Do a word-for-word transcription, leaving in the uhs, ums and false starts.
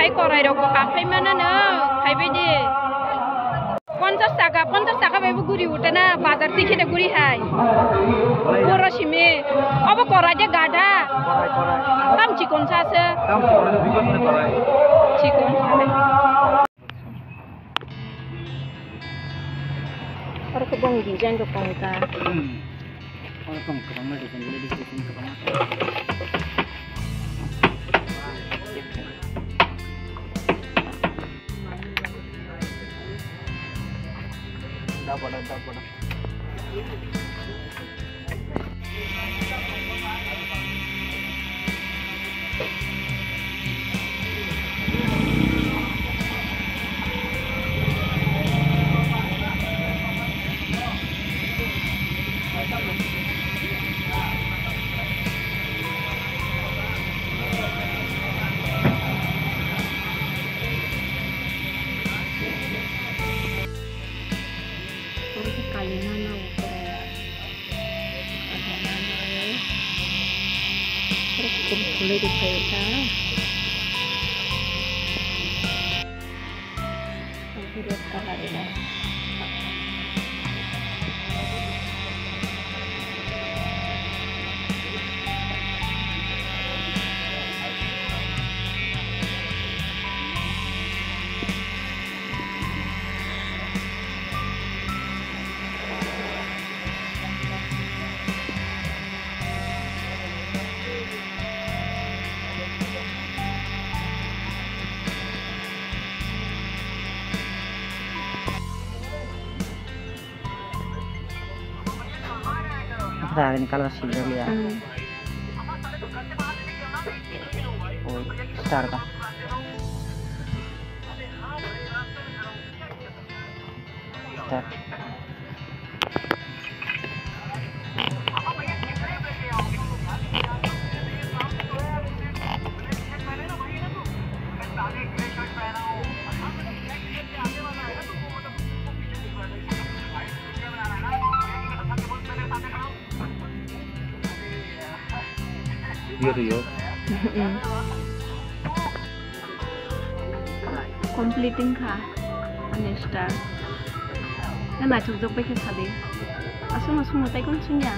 Ei korai rok bo kaphai mano no, phaibai di. Ponchas taka, ponchas taka bai bo guri uta na, bazar tikhe de guri hai. Boro simi, obo korai de gadha. Korai, korai. Tam chikon sa se. Tam chikon, bikos ne korai. Chikon. Oro khe bong design rok tongo ta. Hmm. Oro tong kwbangma design, ladies design kwbangma. Da boda, da boda. Oro khe kali nana o borok. Kali nana o. Oro kuphur khulwi rwkha o ta. Oro khe red colour rwkha. Ragini colour sibijak liya. Hmm. Oh, star ka. Star. Yo, yo. Completing kha ani star. Na naithok jok bai khe sadi. Aswk aswk mwtai kung sing ya.